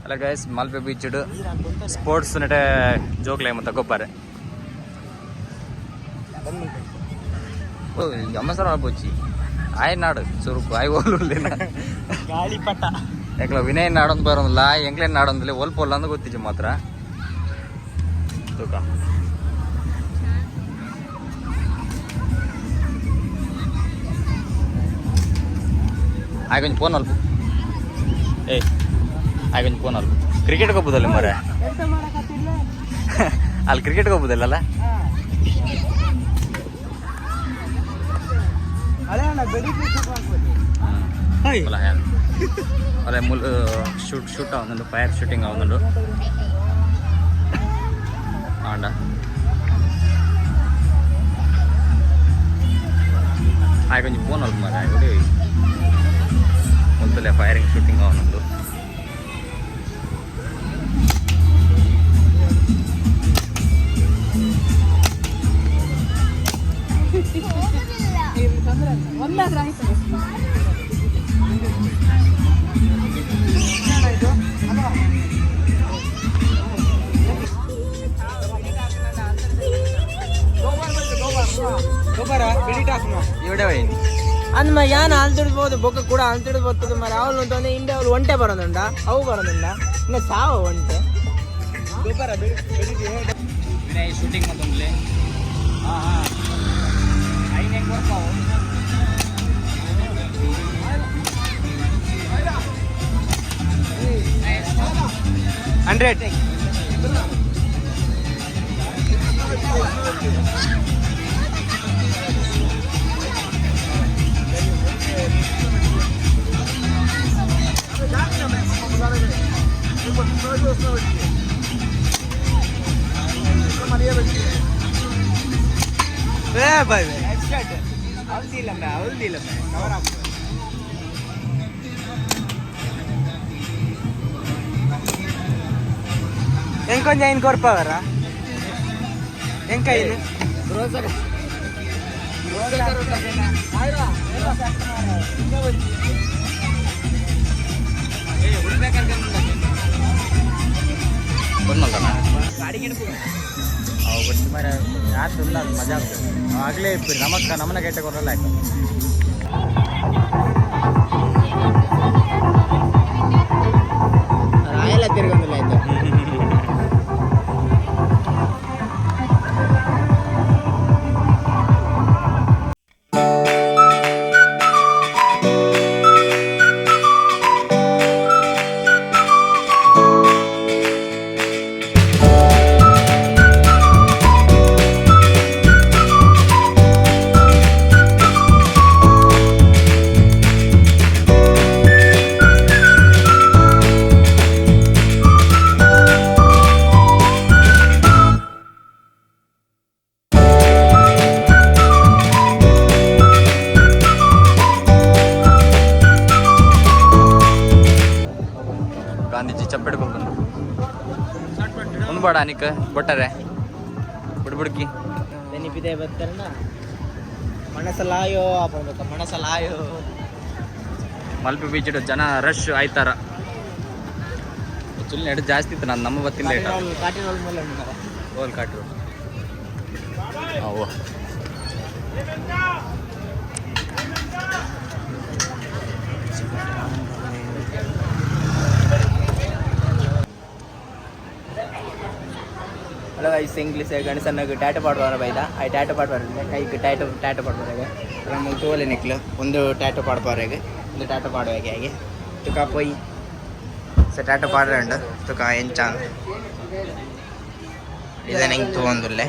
ಅಲ್ಲ ಗೈಸ್, ಮಲ್ಪೆ beach sports ನೆಟೆ ಜೋಕ್ಲೆ ಮತ್ತೆ ಗೊಬ್ಬಾರೆ. ಓ ಅಮ್ಮಸರ ಪೋಚಿ ಆಯ್ ನಾಡು ಸುರುಕು ಆಯ್ ಓಲುಲ್ಲೇನ. ಗಾಳಿಪಟ. ಯಾಕಲ ವಿನಯ್ ನಾಡೊಂದು ಬರೋದಿಲ್ಲ, ಎಂಕ್ಲೇನ್ ನಾಡೊಂದಿಲ್ಲ, ಒಲ್ಪ ಒಲ್ಲ ಅಂದ್ ಗೊತ್ತಿಜ್ಜಿ ಮಾತ್ರ. ತೂಕ ಆಯ್ ಕೊಂಚ ಫೋನ್ ಅಲ್ಪ. ಏಯ್, ಆಯ್ ಕೊಂಚ ಫೋನ್ ಅಲ್ಪ. ಕ್ರಿಕೆಟ್ ಹೋಗ್ಬೋದಲ್ಲ ಮರ? ಎಂತ ಮಾಡಕತ್ತಿಲ್ಲ? ಅಲ್ಲಿ ಕ್ರಿಕೆಟ್ ಹೋಗ್ಬೋದಲ್ಲ. ಅದೇ ಅಣ್ಣ, ಬೆಳಿಗ್ಗೆ. ಅಲ್ಲ, ಮುಲ್ ಶೂಟ್ ಶೂಟ್ ಆവുന്നുണ്ട്, ಫೈರ್ ಶೂಟಿಂಗ್ ಆവുന്നുണ്ട്. ಆಂಡ ಆಯ್ ಕೊಂಚ ಫೋನ್ ಅಲ್ಪ ಮರ. ಆಯ್ ಮುಲ್ತಲೆ ಫೈರಿಂಗ್ ಶೂಟಿಂಗ್ ಆവുന്നുണ്ട്. ಒಂದಾದ್ರೆ ಆಯ್ತು. ಇವಡೆ ಅಂದ್ ಯಾನ್ ಹಾಲು ತಿಡ್ಬೋದು, ಬೊಕ್ಕ ಕೂಡ ಹಾಲು ತಿಡ್ಬೋದು ಮರ. ಅವಳು ಅಂತಂದ್ರೆ ಹಿಂದೆ ಅವಳು ಒಂಟೆ ಬರೋದುಂಡ, ಅವು ಬರೋದುಂಡ, ಇನ್ನು ಸಾವು ಒಂಟೆ ಗೊಬ್ಬರ. ವಿನಯ್ ಶೂಟಿಂಗ್ ಮತ್ತೊಂದ್ಲೆ. ಹಾಂ ಹಾಂ ಐನ್ ಹೆಂಗೆ ಬರ್ತಾವು? 100. ಬಾಯ್ ಅವಲ್ದಿಲ್ಲ. ಎಂಕೊಂಜ ಐನ್ ಕೊರ್ಪವರ ಎಂಕೈನ್? ಬಂದ್ಮಲ್ದಣ್ಣ ಅವು ಗೊತ್ತಿ ಮಾರ ಯಾರು ಇಲ್ಲ, ಅದು ಮಜಾ ಆಗ್ತದೆ. ಆಗಲೇ ಇಪ್ಪಿರಿ ನಮಕ್ಕ ನಮ್ಮನ್ನ ಗೇಟೆ ಕೊರಲ್ಲ ಆಯ್ತು. ರಾಯಲ ತಿರ್ಗೊಂದಿಲ್ಲ ಆಯ್ತು. ಗಾಂಧೀಜಿ ಚಪ್ಪೆಡ್ಕೊಂಡು ಬಂದು ಒಂದು ಬೇಡ ಅನಿಕ ಬಟ್ಟರೆ ಬಿಡ್ಬಿಡ್ಕಿ. ನೆನಪಿದೆ ಬರ್ತಾರಣ. ಮನಸಲಾಯೋ ಬರ್ಬೇಕ, ಮನಸಲಾಯೋ. ಮಲ್ಪೆ ಬೀಚ್ ಜನ ರಶ್ ಆಯ್ತಾರ. ಚುಲ್ ನೆಡ್ ಜಾಸ್ತಿ ಇತ್ತು, ನಾನು ನಮ್ಮ ಬತ್ತಿಲ್ಲ. ಕಾಟಿನ ಮೇಲೆ ಉಂಟು. ಹೋಲ್ ಕಾಟ್ರು ಅವು. ಹಲೋ ಐಸ್, ಇಂಗ್ಲೀಷ್ ಗಣಸನ್ನಾಗ ಟ್ಯಾಟೋ ಪಾಡ್ಬಾರ ಬೈದ. I tattoo ಪಾಡ್ಬಾರ, ಕೈಗೆ ಟ್ಯಾಟೋ ಟ್ಯಾಟೋ ಪಾಡ್ಬಾರಾಗ. ನಮ್ಮ ತೋಲೆ ನೆಕ್ಲು ಒಂದು ಟ್ಯಾಟೋ ಪಾಡ್ಬಾರಾಗ, ಒಂದು ಟ್ಯಾಟೋ ಪಾಡುವಾಗ ಹಾಗೆ ತುಕ ಪೊಯ್ ಸೊ ಟ್ಯಾಟೋ ಪಾಡ್ರಂಡು. ತುಕ ಎಂಚ ಡಿಸೈನಿಂಗ್ ತಗೊಂದುಲ್ಲೆ.